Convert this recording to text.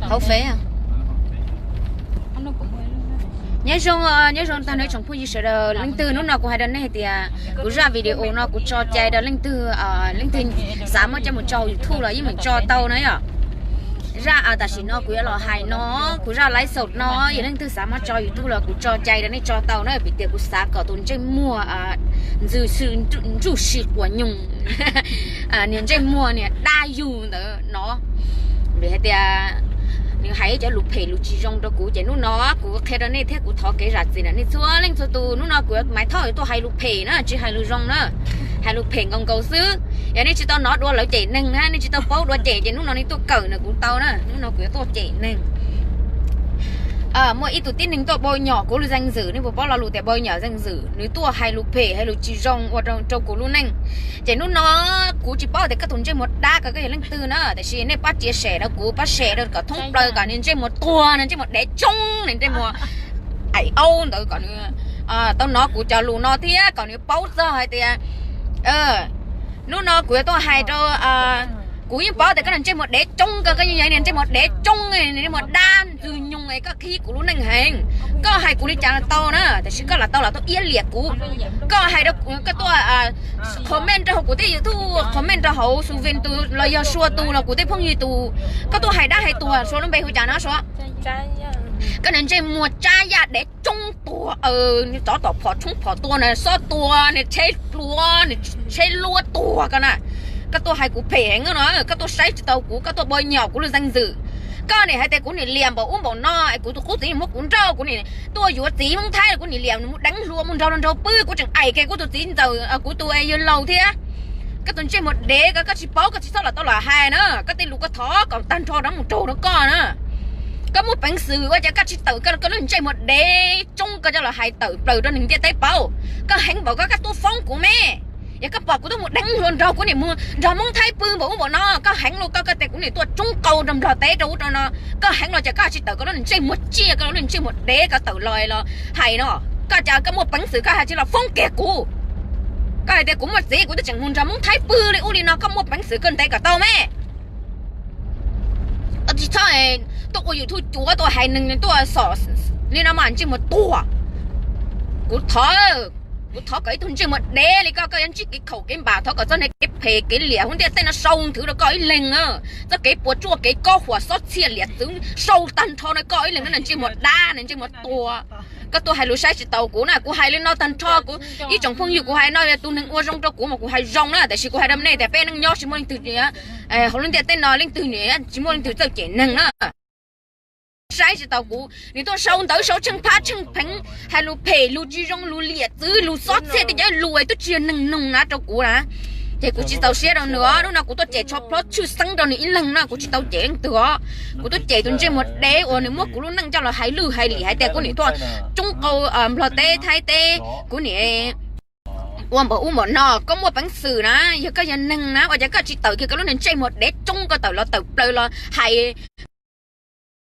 Hauv Fev. Nyob zoo, nyob zoo tag nrho tsoom phooj ywg sawv daws. Leej twg, hnub no kuv hais rau nej hais tias kuv zaj video no kuv tso cai rau leej twg, leej twg xav muab coj mus tso YouTube los yeej meem tso tau na yom. Zaj tam sim no kuv yuav los hais no, kuv zaj live show no, yog leej twg xav muab tso YouTube los kuv tso cai rau nej tso tau na, vim tias kuv xav kom tus ntsej muag ntxwg xwm ntsuj si quas nyoos, niag ntsej muag niag dab yug ntawd no, vim hais tias nws hais ib cov lus phem lus tsis zoo rau kuv, ces hnub no kuv qhia rau nej thiab kuv thov kev zam txim na nej txhua leej txhua tus. Hnub no kuv Maiv Thoj tuaj hais lus phem na, tsis hais lus zoo na, hais lus phem nkaus nkaus xwb. Yog nej tsis tau hnov dua lawv cem neeg na, nej tsis tau paub dua cem, ces hnub no nej tuaj kawm na kuv tau na, hnub no kuv yuav tuaj cem neeg. Muaj ib tug tib neeg tuaj npau nyom kuv lub zeej zwm, nej puas paub lo lus tias npau nyom zeej zwm, nws tuaj hais lus phem hais lus tsis zoo ua rau kuv lub neej. Ces hnub no kuv tsis paub tias koj tus ntsej muag dab ko koj yog leej twg na, tiam sis nej pab tsia sem rau kuv, pab sem rau kom thoob plaws kom nws ntsej muag tuag, nws ntsej muag dev tsoob, nws ntsej muag aim aub ntawd kom nws tau hnov kuv cov lus no thiab kom nws paub txog hais tias hnub no kuv yuav tuaj hais rau, kuv yeej paub tias koj niag ntsej muag dev tsoob ko, koj yeej yog niag ntsej muag dev tsoob, niag ntsej muag dab ntxwg nyoog es koj khib kuv lub neej heev. Koj hais kuv li cas los tau na, tiam sis koj los tau los tuaj iab liam kuv. Koj hais rau, koj tuaj comment rau hauv kuv tej YouTube, comment rau hauv Xu Vin tus los yog Sua tus los kuv tej phooj ywg tus, koj tuaj hais dab hais tuag, Sua lub npe hu cas no Sua? Koj niag ntsej muag tsab yaj dev tsoob tuag, tsov tom phom tshoob phom tua na, xob tua na, tsheb plua, tsheb luab tuag ko na. Koj tuaj hais kuv phem heev no, koj tuaj saib tsis taus kuv, koj tuaj npau nyom kuv lub zeej zwm. Koj niam hais tias kuv niam liam npaum ub npaum no es kuv tus qub txiv muab kuv nrauj, kuv niam tuaj yuav txiv Hmoob Thaib los kuv niam liam nws mus deev hluas mus nrog luag nraug pw, kuv tseem aim kiag kuv tus txiv ntxawm, kuv tus yawg laus thiab. Koj tus ntsej muag dev ko, koj tsis paub koj tsis txhob los tau los hais na, koj tej lus koj thov kom tag nrho rov mus raug rau koj na. Koj muaj peev xwm ua cas koj tsis tawm koj lub ntsej muag dev tsoob ko coj los hais tawm plaws rau neeg ntiaj teb paub? Koj heev npaum ko koj tuaj foob kuv me. Yog koj pom kuv tuaj mus deev hluas nraug, kuv niam mus nrog Hmoob Thaib pw npaum ub npaum no, koj heev los koj, koj tias kuv niam tuaj tsoob qau rau Nplog teb rau ub rau no, koj heev los cas koj tsis tawm koj lub ntsej muag tsiaj, koj lub ntsej muag dev ko tawm los los hais no? Koj cas koj muaj peev xwm koj hais tsis los foob kiag kuv? Koj hais tias kuv muaj txiv kuv twb tseem mus nrog Hmoob Thaib pw li ub li no, koj muaj peev xwm koj ntes kom tau me. Tsis txhob tuaj ua YouTube cuav tuaj hais neeg tuaj xom li no mas ntsej muag tuag. Kuv thov, kuv thov kom ib tug ntsej muag dev li koj, koj yuav ntsib kev khaum kev npam, thov kom txoj niag kev phem kev liam hauv ntiaj teb no sau nthwv rau koj ib leeg na. Txoj kev puas tsuaj kev kob huam xob txhiaj liam txwv sau tag nrho rau koj ib leeg na, ntsej muag dab, ntsej muag tuag. Koj tuaj hais lus saib tsis taus kuv na, kuv hais li no tag nrho kuv ib tsoom phooj ywg, kuv hais no yog tus neeg ua zoo rau kuv mas kuv hais zoo na, tiam sis kuv hais rau nej tias peb neej nyob tsis muaj leej twg, hauv lub ntiaj teb no leej twg tsis muaj leej twg txawj cem neeg na. Saib tsis taus kuv, nws tuaj sau ntawv sau tsheej phab tsheej pheev, hais lus phem lus tsis zoo lus liam txwv lus xob txhiaj tej cov lus twb tsis yog neeg nug na rau kuv na. Ces kuv tsis txaus siab rau nws os, hnub no kuv tuaj cem tsho plhob tshwj xeeb rau nws ib leeg na, kuv tsis tau cem leej twg os. Kuv tuaj cem tus ntsej muag dev uas nws muab kuv lub neej coj los hais lwj hais liam hais tias kuv niam tuaj tsoob qau Nplog teb Thaib teb, kuv niam ua npaum ub npaum no. Koj muaj peev xwm na, yog koj yog neeg na ua cas koj tsis tawm kiag koj lub niag ntsej muag dev tsoob ko tawm los tawm plaws los hais